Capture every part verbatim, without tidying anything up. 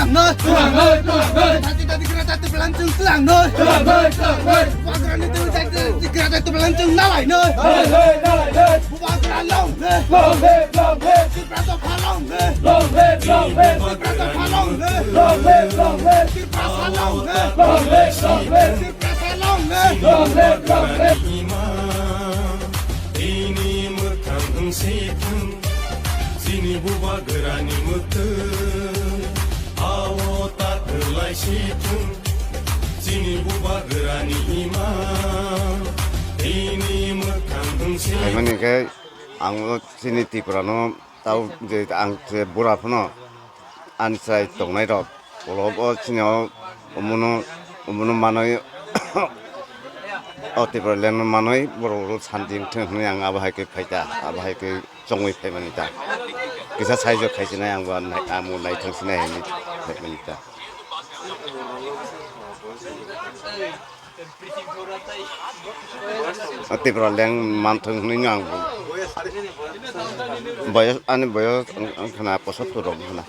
Tati tati kira tati pelan chung tlang noi. Bubagra ni tu tati tati kira tati pelan chung nalai noi. Bubagra long live. Tiprasa pha long live. Tiprasa pha long live. Tiprasa long live. Tiprasa long live. Long live, long live. Tini mwkhang wng si thung, chini bubagrani mwktwng, ao ta kwlai si thung, chini bubagrani imang, tini mwkhang wng si. Hai mani khe ang o chini Tripura no Tau je ang je bura phano ani chwrai tongnai rok, ulo bo chini o omono, omono manwi, o Tipraland no manwi borok rok santi wngthung hinwi ang abo hai khe phai ta, abo hai khe chongwi phaimani ta. Kisa saijo khaisinai ang bo nai-, ang bo naithok sinai hinwi phaimani ta. O Tipraland manthung hinwi no ang bo. Boyos, ani boyos wng, wng khna posottor rok wng khna.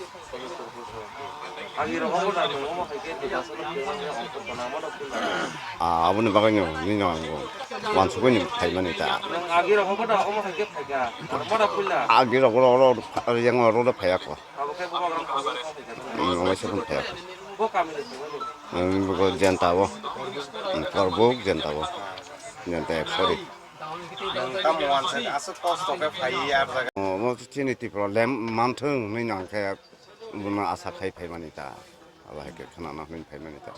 Ah, aboni bagwi no, nini no ang bo. Wansugwi ni phaimani ta. Agi rok bo da omo hai khe phaikha. Agi rok oro, oro, oro, yang oro, oro phaiya ko. Hmm, omo se phai. Hmm, bo jenta bo. Hmm, korbuk jenta bo. Jenta ek sori. Nwng tamo wansa aswk kosto khe phaiwi ar jaga. Omo chini Tipraland manthung hinwi nang khe bono asa khai phaimani ta. Abo hai khe khwnana hwnwi phaimani ta.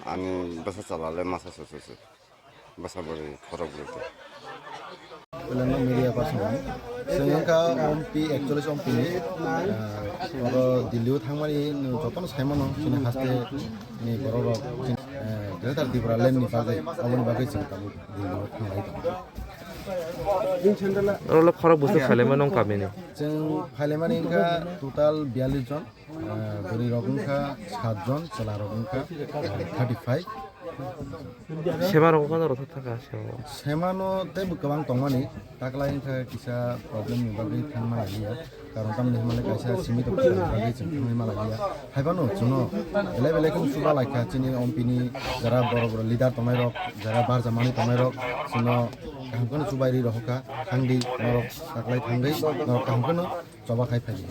Ani bwsa chala le masa su su su. Bwsa bwrwi khorok bwrwi. Belengno media person. Chwng wngkha ompi, actually ompi ni, ah, oro Delhi o thangmani nwng jotono sai mano, chini haste ni borok rok, chini, eh, Greater Tipraland ni bagwi, aboni bagwi chwng tabuk Delhi o thanglai tongo. Oro le khorok bwswk phailaimani nwng kami ni? Chwng phailaimani wngkha total biyallis jon. Ah, bwrwi rok wngkha saat jon, chwla rok wngkha, ah, thirty five. Sema rok wngkha norok thangkha sema. Sema no teibo kwbang tongmani, taklai wngkha kisa problem ni bagwi thangma naliya, karon tamni hwnmale kaisa simi tok bagwi chwng thangwi ma naliya. Haiphano chwngno belai belai khe chuba laikha chini ompi ni jara borok borok leader tongnai rok, jara barja mani tongnai rok, chwngno kaham kheno chubai rwi rohorkha, thangdi norok taklai thangdi norok kaham kheno choba khai phaidi.